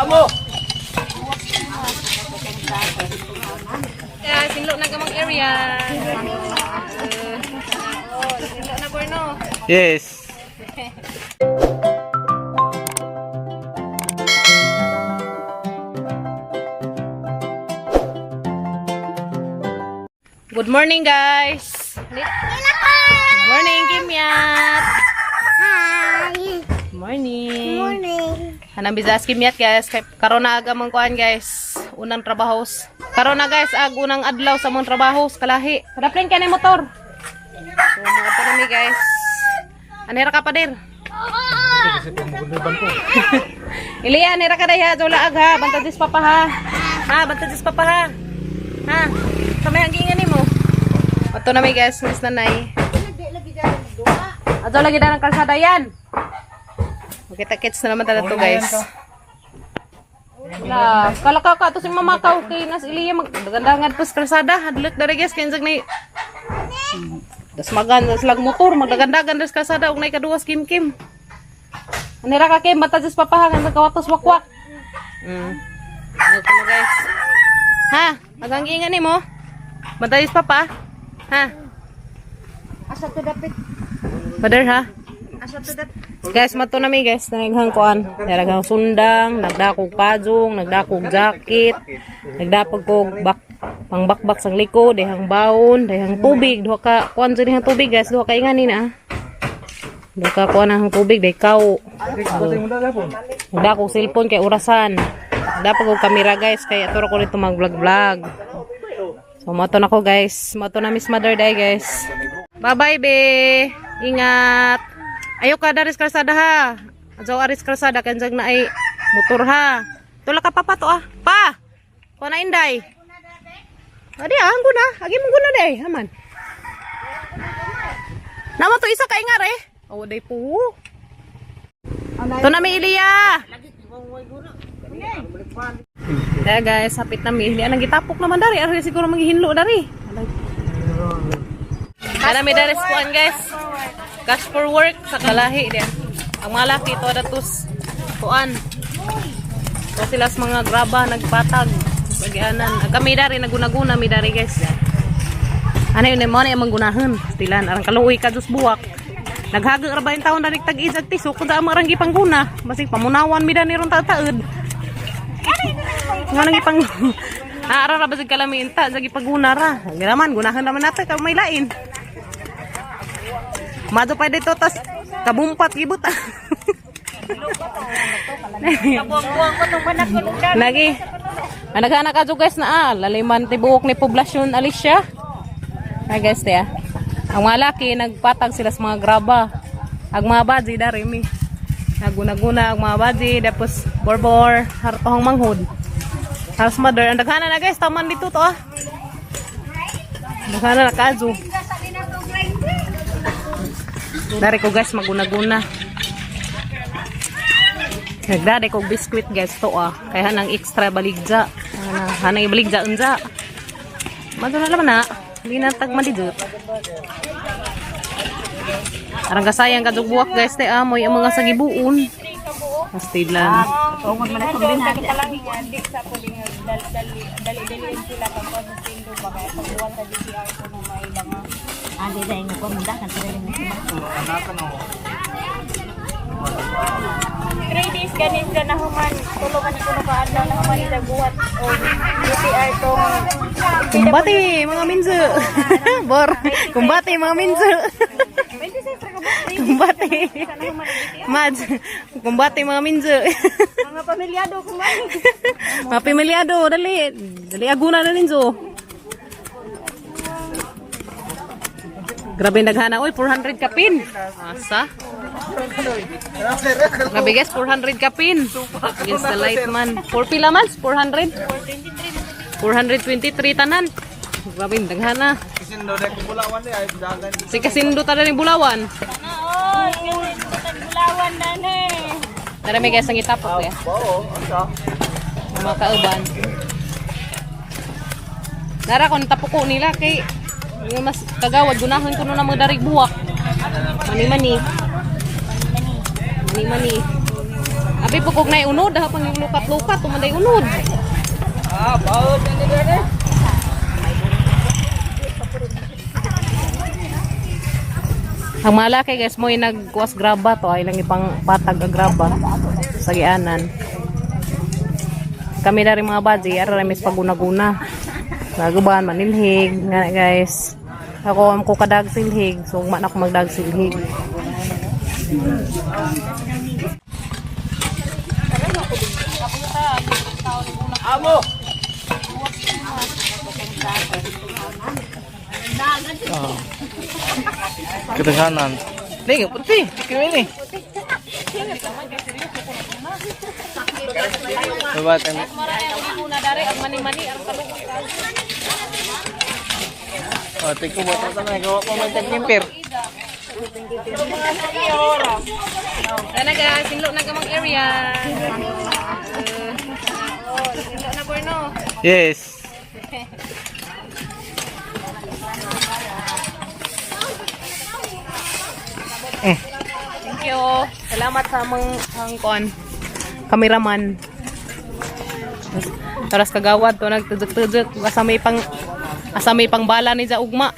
Amo. Kaya sinlo na gamang area. Oh, sinlo na Borno. Yes. Good morning, guys. Good morning, Kimyat. Hi. Good morning. Morning. Hanang bizas Kimyat, guys. Kay karon na aga mong kuan, guys. Unang trabahos. Karon na, guys, ag unang adlaw sa mong trabahos kalahi. Kadaplin kay na motor. So mga pa nami, guys. Anera ka pa dir. Iliya, anera ka daya, dula ag ha, bantay dis papa ha. Ha, bantay dis papa ha. Ha. Sa may hanggingan nimo. Ato na mi, guys, miss nanay. Ato lagi na ng kalsada yan. Makita kits na naman talaga to, guys. Wala, kalaka ka to si mama ka kay nas Iliya magdagandangad po sa kalsada. Hadlok dere, guys, kay insag ni Das magan das lag motor magdagandagan das kalsada ug nay kaduwas kim kim. Anira ka kim bata jus papahangan sa kawatos wakwak. Ano ko na, guys. Ha, maganggingan nimo. Bata jus papa. Ha. Asa to dapit? Mother ha. Asa to dapit? Guys, mato na mi, guys, nanaghang kuan. Naraghang sundang, nagdakog pajong, nagdakog jacket, nagdapag kog bak pangbakbak sang likod, dihang baon, dihang tubig, duha ka kuan sa dihang tubig, guys, duha ka ingani na. Ah. Duha ka kuan ang tubig, day kaw. Nagdakog cellphone kay orasan. Nagdapag og kamera, guys, kay aturo ko dito mag-vlog-vlog. So mato na ko, guys. Mato na Miss Mother Day, guys. Bye-bye, be. Ingat. Ayo ka daris kalsada ha. Adyaw aris kalsada kanjag na ay motor ha. Tula ka papa to ah. Pa. Kuha na inday. Adi ah, ang guna. Agi mong guna day, haman. Nama to isa ka ingar eh. Oh, day po. To na mi Iliya. Kaya guys, hapit na mi. Hindi anang gitapok naman dari. Ari siguro maghihinlo dari. Kana mi dari sa kuan, guys. Cash for work sa kalahi diyan. Ang mga laki to datus kuan. To sila sa mga graba nagpatag bagianan. Ang kami dari naguna-guna mi dari, guys. Ano yun mo na amang gunahan. Stilan arang kaluoy ka dus buwak. Naghaga ra ba yung taon na tag-iz ag tisok kung sa amang ranggi pangguna. Basig pamunawan mi dani ron taod. Nga nang ipang Ah, ara ra basig kalami inta sa gipaguna ra. Giraman gunahan naman nato ka may lain. Mado pa dito tas kabumpat gibot. Buang-buang ko tong manak ko Lagi. Ang naghanak ka guys na ah, laliman tibuok ni poblasyon Alicia. Ay guys, tiya. Ang mga laki nagpatag sila sa mga graba. Ang mga baji dari mi. Naguna-guna ang mga baji tapos borbor hartohong manghod. House mother, ang daghana na, guys, taman dito to ah. Daghana na kazo. Dari ko, guys, maguna-guna. Nagdade kog biskwit, guys, to ah. Kaya hanang extra baligja. Hanang ibaligja unja. Madula naman na. Hindi na tag malidot. Arang kasayang kadug buwak, guys, te amoy ang mga sagibuon. Pastilan. Tungod man akong binati. Di sa puling dali-dali sila pag sa sindo ba kaya pag sa DCR ko na may mga Andi dai nga ko munda kan sila ni. 3 days ganin ka na human tulo man ko ka adlaw na human ila buhat o DCR tong Kumbati mga minzo. Bor. Kumbati mga minzo. Kumbati. Mads. Kumbati mga minzo. Mga pamilyado kumain. Mga pamilyado, dali. Dali aguna na ninzo. Grabe naghana oy, 400 kapin. Asa? Grabe guys, 400 kapin. Against the light man. 4 pila man, 400. 423 tanan. Grabe naghana. Kasindo na bulawan ni ay dagan. Si Kasindo tanan ng Bulawan. Na oy, bulawan dane. Tara may guys ang itapok eh. Oo, asa. Mga kauban. Dara kon tapuko nila kay yung mas kagawad gunahan ko na mga darig buwak. Mani mani. Mani mani. Abi po kog nay unod ha pang lukat-lukat tumanday unod. Ah, baot na ni Dere. Ang malaki guys mo nagkuas graba to ay lang ipang patag ang graba sa gianan. Kami na rin mga baji, ara ra mis paguna-guna. Naguban manilhig nga guys. Ako am ko kadag silhig, so ugma na ako magdag silhig. Amo. Kedenghanan. Nih, putih, kini nih. Coba tembak. Oh, tiku buat apa nih? Kau mau main kimpir? Tara na guys, sinlo na kamang area. Sinlo na Borno. Yes. Thank you. Salamat sa among ang kuan. Kameraman. Taras kagawad to nagtudok-tudok asa may pangbala ni sa ugma.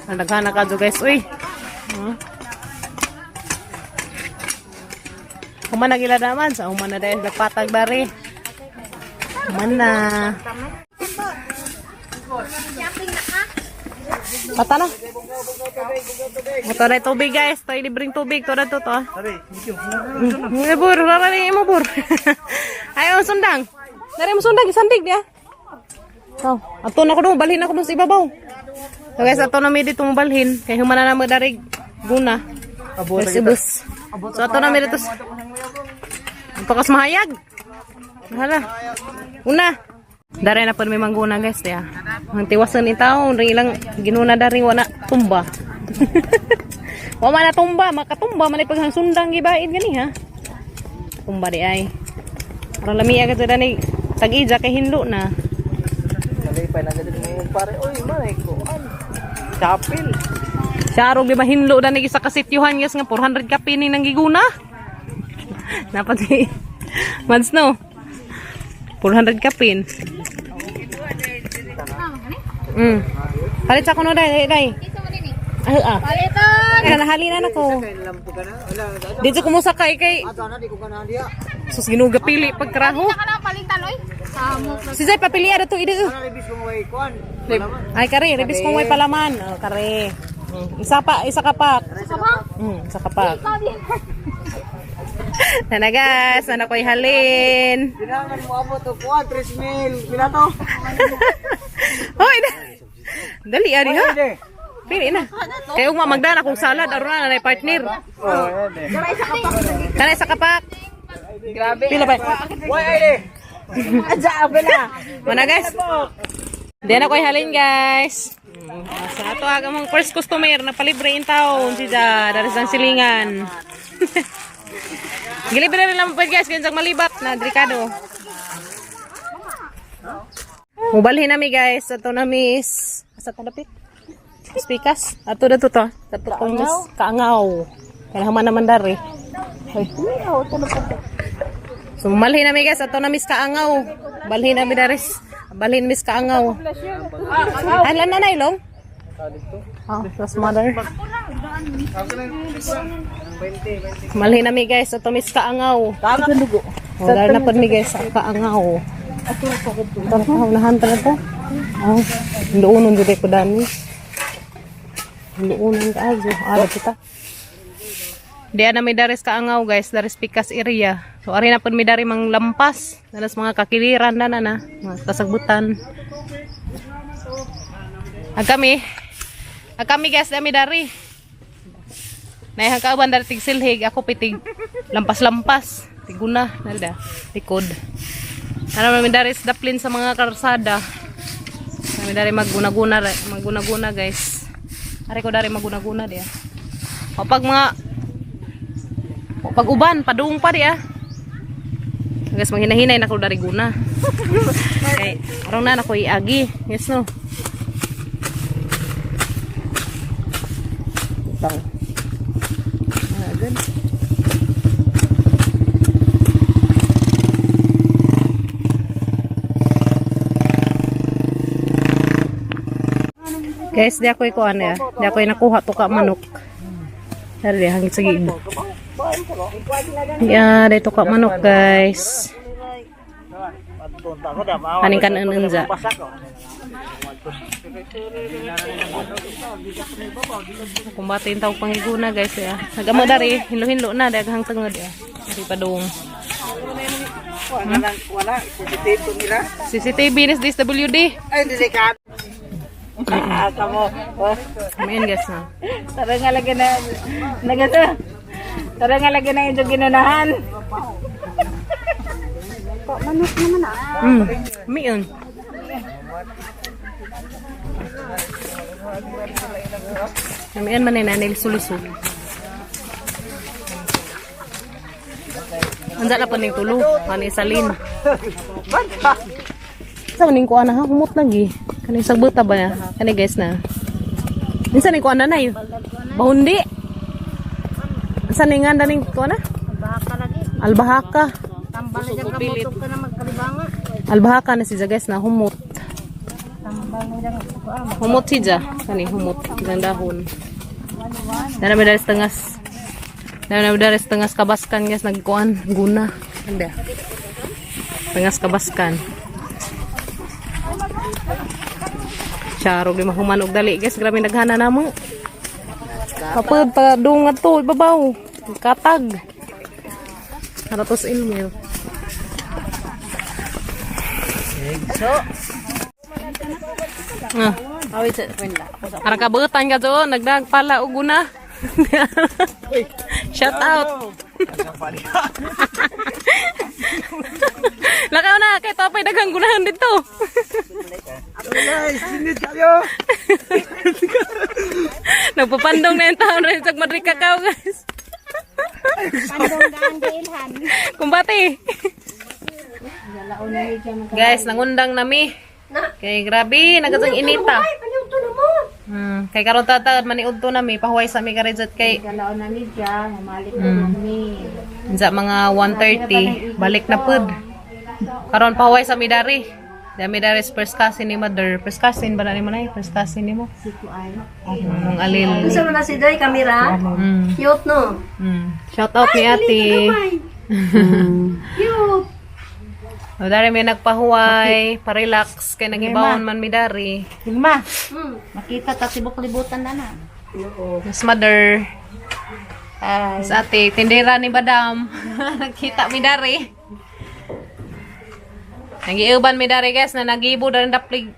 Ang daghan na kadto guys, uy. Huh? Human na gila naman sa human na dahil nagpatag dari. Human na. Pata na. Ito na yung tubig guys. Ito yung libreng tubig. Ito na to to. Bur, rara mo bur. Ay, ang sundang. Dari mo sundang, isandig niya. So, ato na ko doon, balhin ako doon sa ibabaw. So guys, ato na may dito mo balhin. Kay human na naman darig guna. Guys, ubos. So ato na may dito. Ang pakas mahayag. Hala. Una. Dari na po may mangguna guys ya. Ang tiwasan ni tao, ring ilang ginuna dari wala tumba. Wa man na tumba, makatumba man ay paghang sundang gibaid gani ha. Tumba di ay. Aron lami agad sa dani tag-ija kay hinlo na. Nalipay na ganun ngayon pare. Uy, manay ko. Chapel. Siya di mahinlo dani isa ka sityuhan guys nga 400 ka pini nang giguna. Dapat si Mads no. 400 ka pin. Palit sa kuno dai, dai. Ah, ah. Palitan! Ay, nahalinan ako. Dito kumusakay kay Sus ginuga pili pagkraho. Ka lang palitan oy. Samo. Si Zay papili ada to ide. Ay kare, rebis kong may palaman. Oh, kare. Isa pa, isa ka pa. Isa ka pa. Nana guys, sana ko'y halin. Pinangan mo abot o kuan, 3 mil. Pinato. Hoy, dali ari ha. Pili na. Kay ugma magdana akong salad aron na nay partner. Oh, yan eh. Kana isa ka pak. Grabe. Pila ba? Why ay eh? Adya, abela. Mana guys? Di na ko'y halin guys. Sa ato aga mong first customer na palibre in town si Ja, dari sa silingan. Gilibre rin lang po guys, kaya malibat na delikado. Mubalhin nami guys, ato nami is asa ta dapit? Spikas, ato na to to. Ato tong mas kaangaw. Kaya man naman dari. Ay. So malhin nami guys, ato nami is kaangaw. Balhin nami daris. Balhin mis kaangaw. Ay, lan na na ilong. Oh, plus mother. Malhin nami guys, ato mis kaangaw. Tama dugo. Oh, dahil na po mi guys, sa kaangaw. Tara pa, unahan tara to. Oh, luunon jud ko dani. Luunon ka ajo, ara kita. Di na may daris kaangaw guys, daris pikas area. So ari na pud mi dari mang lampas, dalas mga kakiliran na na na, mga kasagbutan. Ag kami, ag kami guys, dami dari. Naihang kauban dari tig silhig, ako pitig lampas-lampas, tiguna, nalda, likod. Ano namin dari sa daplin sa mga karsada. Kami dari maguna-guna, maguna-guna guys. Ari ko dari maguna-guna dia. O pag mga o pag uban, padung pa dia. Guys, maghinahinay na ko dari guna. Kay aron na nako iagi. Yes no. Tang. Agad. Guys, di ako ikuan ya. Di ako nakuha to ka manok. Dari hangit sa gibo. Yeah, dito ka manok, guys. Aning kan ununza. Kumbate yung tawag pangiguna, guys ya. Nagamo dari, hinlo-hinlo na daghang tungod ya. Di pa dong. Wala, wala. CCTV nila. CCTV ni DSWD. Ay, delikado. Ah, kamo. Oh, Amen, guys na. Tara nga lagi na nagata. Tara nga lagi na ito ginunahan. Mion. Namian man na niliso-liso. Anza na pa ning tulo, ani salin. Sa maning kuan na ha, humot lagi. Kani sa buta ba na? Kani guys na. Minsan ning kuan na nay. Bahundi. Sa ning nga ning kuan na? Baka lagi. Albahaka. Tambal na dyan kamutok ka na magkalibanga. Albahaka na si ja guys na humot. Tambal na dyan. Humot si Ja. Kani humot isang dahon. Nana may daris tengas. Nana may daris tengas kabaskan guys nagkuan guna. Anda. Tengas kabaskan. Charo di mahuman og dali guys, grabe naghana namo. Kapag pa dong to ibabaw. Katag. Haratos ilmil. Ah. Awit sa kwenda. Ara kabutan ka doon, nagdag pala og guna. Shout out. Lakaw na kay Topay daghang gunahan dito. Guys, sinit kayo. Nagpapandong na yung taon rin sa Madrid Cacao, guys. Pandong daan kailhan. Kumbate. Guys, nangundang nami. Kay grabe, nagasang inita. Kay karon tatad maniudto nami pahuway sa mi karejat kay Galaon na ni siya. Humalik na kami. sa mga 1:30 balik na pud. Karon pahuway sa mi dari. Dami dari first cousin ni mother. First cousin ba na nimo nay? First cousin nimo. Si Kuay. Mong alil. Gusto mo na si Doy, kamera? Cute, no? Shout out ni ate. Cute. O, dari may nagpahuway, parelax kay nagibawon man mi dari. Hilma. Makita ta tibok libutan na na. Mas mother, Ay. mas ate, tindera ni Badam. Nakita mi dari. Nagiuban mi dari guys na nagibo dari daplig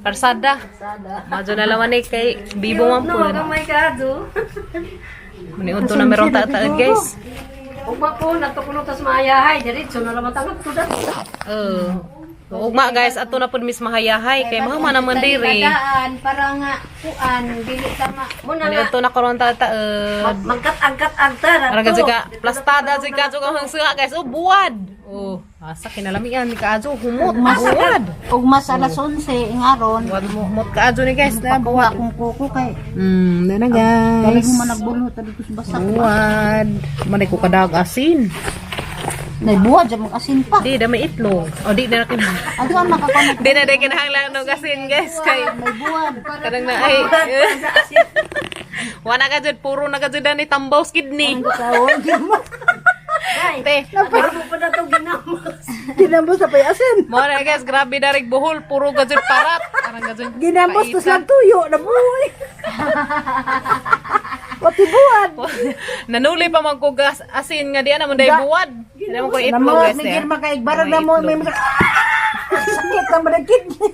karsada. Madyo na laman eh kay bibo man No, po. gamay ka, do. Maniudto na meron taataad guys. Ugma po, nagtukulong tas maayahay. Diretso na naman tanggap ko dati. Oh. Ugma guys, ato na pud mis mahayahay kay mahama naman diri. Daan para nga kuan dili tama. Muna nga, Maniudto na karon taataad. magkat-agkat-agta. Ara ka ka plastada jud ka jud ang suha guys. Oh, buwad. Oh, asa kinalamian ni kaajo humot. Buwad. Ugma sa alas 11 ingaron. Buwad mo humot kaajo ni guys na Pakuha akong kuko kay Na dali guys. mo man nagbulho ta dito sa basak. Buwad. Manay ko kadag asin. Nay buwad jud mag asin pa. Di da may itlog. O di na kinahanglan. Ano ang makakuno? Di na di kinahanglan og asin guys kay May buwad. kanang na ay. Wala ka jud puro na ka jud ni tambaw sa kidney. Te, Puro pa na ito ginamos. Ginambos sa payasin. mo na guys, grabe na rin buhol, puro ka jud parat. Parang ka jud Ginambos paita. tas lang tuyo na buhay. Pati buwan. Nanuli pa man ko gas asin nga di na man day buwad. Di naman ko itlog Namo, guys. may eh. girma kay barang na mo may mga sakit na mga kidney.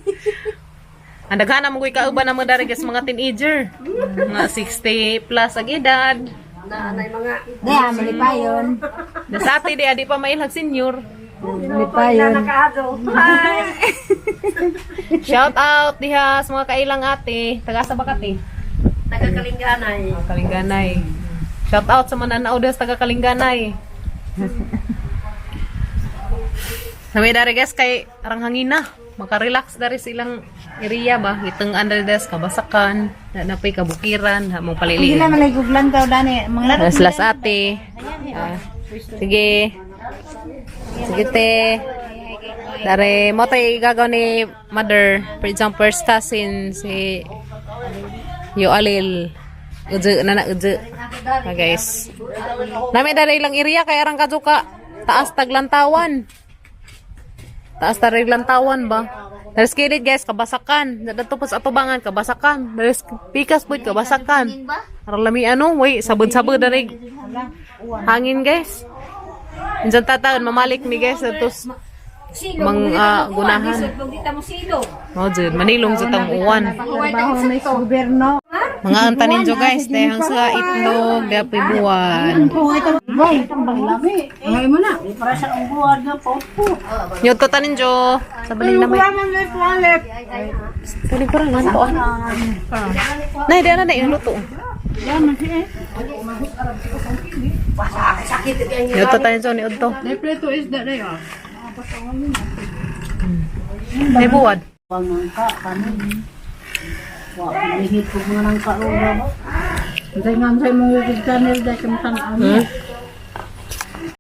Ang daghan mo ko'y kauban na mga dari guys mga teenager. Mga 60 plus ang edad. Na, anay mga, Daya malipayon. Nasa ate di adi pa mailhag senior. Malipayon. nakaado. Hi! Shout out diha sa mga kailang ate. Taga sa Bakati. Taga-Kalingganay. Mga Kalingganay. Shout out sa mananaw diha sa taga Kalingganay. Nami dari guys kay arang hangina. Makarelax dari silang area ba. Iteng-an dari des kabasakan, na napay kabukiran, ha mong Hindi paliliin. na malay guglan daw dani. Mga laro. Las las ate. Ah, sige. Sige te. Dare mo tay gagaw ni mother, for example, first cousin si Yo Alil. Uju na na uju. Ah, guys. Nami dare ilang area kay arang kadyo ka taas taglantawan. Taas taglantawan ba? Dares kilid guys, kabasakan. Dato po sa atubangan, kabasakan. Dares pikas po, kabasakan. Arang lami ano, wait, sabod-sabod dare. Hangin guys. Minsan tataon, mamalik mi guys, atos mang gunahan. Dita mo silo. No, jud, manilong jud ang uwan. Trabaho na sa gobyerno. Mga antanin jo guys, dahil sa itlog, dapoy buwan. Boy, ay mo na. Yo to tanin jo. Sa balay na may. Pwede parang ano ah. Nay, di na na iluto. Yo to tanin jo ni udto. May plato is that day ah. May buwad. Nangka kami. Wa manihit ko mga nangka ro. Hindi nga sa imong YouTube channel dahil kami tan-an.